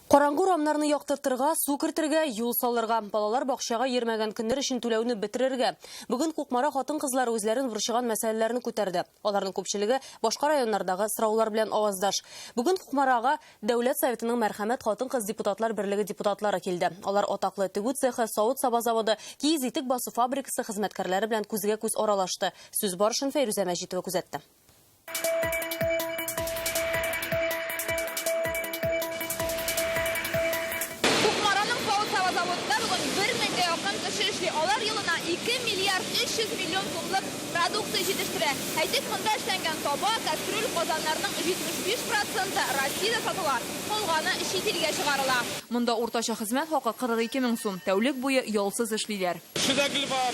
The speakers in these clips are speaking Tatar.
Караңгы урамнарны яктыртырга, су кертергә, юл салырга, балалар бакчага йөрмәгән көннәр өчен түләүне бетерергә. Бүген Кукмара хатын-кызлары үзләрен борчыган мәсьәләләрне күтәрде. Аларның күпчелеге башка районнардагы сораулар белән аваздаш. Бүген Кукмарага Дәүләт Советының Мәрхәмәт хатын-кыз депутатлар берлеге депутатлары килде. Алар атаклы тегү цехы, савыт-саба заводы, киез итек басу фабрикасы хезмәткәрләре белән күзгә-күз аралашты. Сүз барышын Фәйрүзә Мәҗитова күзәтте. Кукмараның савыт-саба заводында бүген бер меңгә якын кеше эшли. Алар елына 2 миллиард 300 миллион сумлык продукция җитештерә. Әйтик, монда эшләнгән таба, кәстрүл, казаннарның 75 проценты Россиядә сатыла, калганы чит илгә чыгарыла. Монда уртача хезмәт хакы 42 мең сум. Тәүлек буе ялсыз эшлиләр. Эше дә гел бар,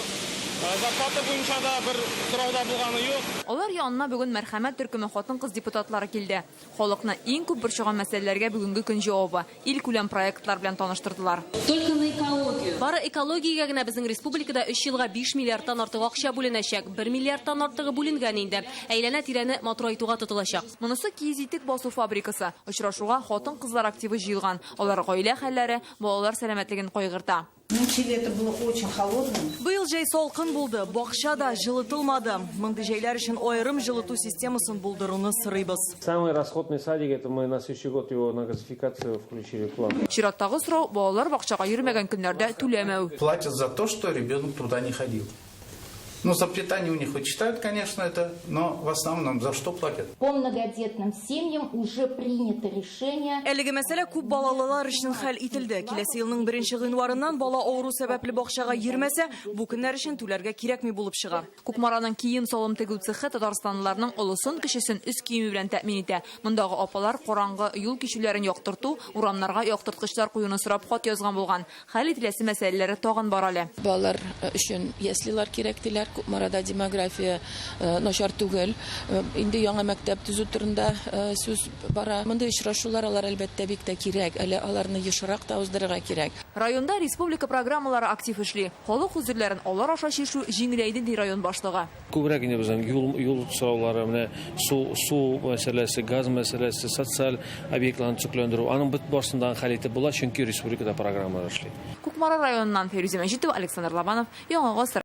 зарплата буенча да бер сорау да булганы юк. Алар янына бүген Мәрхәмәт төркеме хатын-кыз депутатлары килде. Халыкны иң күп борчыган мәсьәләләргә бүгенге көн җавабы, илкүләм проектлар белән таныштырдылар. Только на экологию. Бары экологиягә генә безнең республикада өч елга биш миллиардтан артык акча бүленәчәк. Бер миллиардтан артыгы бүленгән инде. Әйләнә-тирәне матурайтуга тотылачак. Монысы киез итек басу фабрикасы. Очрашуга хатын-кызлар активы җыелган. Алар гаилә хәлләре, балалар сәламәтлеген кайгырта. Нынче лето было очень холодным. Быел җәй салкын булды, бакча да җылытылмады. Мондый җәйләр өчен аерым җылыту системасын булдыруны сорыйбыз. Самый расходный садик, это мы на следующий год его на газификацию включили в план. Чираттагы сорау, балалар бакчага йөрмәгән көннәрдә түләмәү. Платят за то, что ребенок туда не ходил. Ну, за питание у них вычитают, конечно, это, но в основном за что платят? По многодетным семьям уже принято решение. Әлеге мәсьәлә күп балалылар өчен хәл ителде. Киләсе елның беренче гыйнварыннан бала авыру сәбәпле бакчага йөрмәсә, бу көннәр өчен түләргә кирәкми булып чыга. Кукмараның кием-салым тегү цехы татарстанлыларның олысын-кечесен өс киеме белән тәэмин итә. Мондагы апалар караңгы юл кичүләрен яктырту, урамнарга яктырткычлар куюны сорап хат язган булган. Хәл ителәсе мәсьәләләре тагын бар әле. Балалар өчен яслилар кирәк, диләр. Кукмарада демография начар түгел. Инде яңа мәктәп төзү турында сүз бара. Мондый очрашулар алар, әлбәттә, бик тә кирәк. Әле аларны ешрак та уздырырга кирәк. Районда республика программалары актив эшли. Халык гозерләрен алар аша чишү җиңеләйде, ди район башлыгы. Күбрәк инде безнең юл, юл сораулары, менә су, су мәсьәләсе, газ мәсьәләсе, социаль объектларны төзекләндерү, аның бит барысын да хәл итеп була, чөнки республикада программалар эшли. Кукмара районыннан Фәйрүзә Мәҗитова, Александр Лобанов, Яңа гасыр.